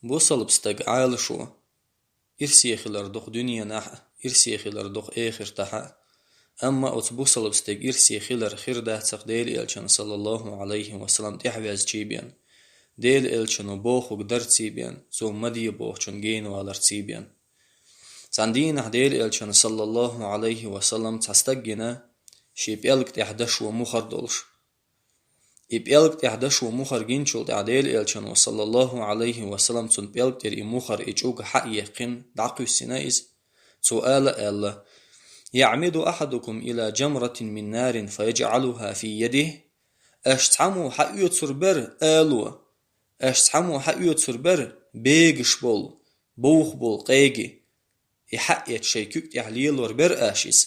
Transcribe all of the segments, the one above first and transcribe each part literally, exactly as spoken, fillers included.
Бусалба стаг Ӏалашо ирсе хилар дукха дуьненахь а, ирсе хилар дукха эхартахь а. Амма оцу бусалба стеган ирсе хилар хир дац-кх Делан Элчанна, саллаллаху Ӏалайхи ва саллам, тӀаьхьаваьзча бен, Делан Элчано бохург дарца бен, цо ма де бохучун генаваларца бен. Цхьана дийнахь Делан Элчанна, саллаллаху Ӏалайхи ва саллам, цхьа стаг гина, шен пӀелг тӀехь дашо мухӀар долуш. И пӀелг тӀехь дашо мухӀар гиначул тӀаьхьа Делан Элчано, саллаллаху Ӏалайхи ва саллам, цунна пӀелг тӀера и мухӀар, и чӀуг хьа а яьккхина, дӀакхоьссина иза. Цо ала а аьлла: «يعمد أحدكم إلى جمرة من نار فيجعلها في يده». Аша цхьаммо хьаоьцур бара, ало, аша цхьаммо хьаоьцур бара бегаш болу, бовха болу къеги, и хьаэцча шайн куьг тӀехь лелор бара аша иза.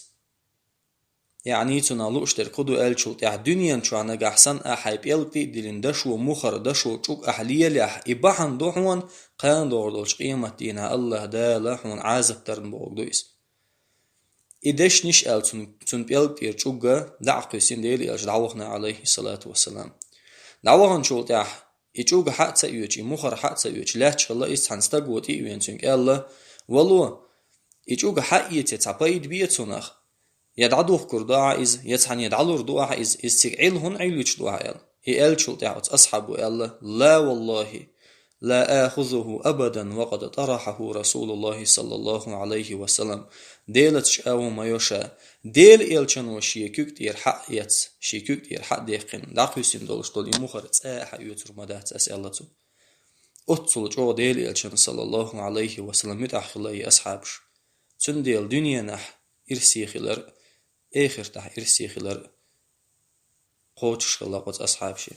Яъни, цунах лууш дерг хӀун ду аьллачул тӀаьхьа, дуьнен чохь нагахь санна ахь хьайн пӀелг тӀе а диллина, дашо мухӀар, дашо чӀуг ахь лелахь, и бахьана ду хьуна, кхана догӀур долчу къематдийнахь АллахӀ Дала хьуна Ӏазап дарна бохург ду иза. И дешнаш аьлла, цунна, цунна пӀелг тӀера чӀугга дӀа а кхоьссина, Делан Элча дӀавахана, Ӏалайхи салату вассалам. ДӀаваханчул тӀаьхьа и чӀуг хьа а ца оьцуш, и мухӀар хьа а ца оьцуш, лаьтташ хилла иза. Цхьана стага тӀе а веана, цуьнга аьлла: «Вало, и чӀуг хьаэций, цхьа пайда бе цунах? Я дӀадухкур ду ахьа иза, я цхьанне дӀалур ду ахьа иза, иза цига Ӏилла хӀунда Ӏиллуьйтуш ду ахьа?» — аьлла. И аьллачул тӀаьхьа оцу асхьабо аьлла: «لا والله لا آخذه أبدا وقد طرحه رسول الله صلى الله عليه وسلم». Делаца чӀагӀо ма йо ша, Делан Элчано шен куьг тӀера хьа а эцна, шен куьг тӀера хьа а даьккхина, дӀакхоьссина долуш долу и мухӀар цкъа а хьаоьцур ма дац ас, аьлла цо. Оццул чӀогӀа Делан Элчанна, саллаллаху Ӏалайхи ва саллам, муьтӀахь хилла и асхьабаш. Цундела дуьненахь ирсе хилар, эхартахь ирсе хилар кхочуш хилла оцу асхьабашна.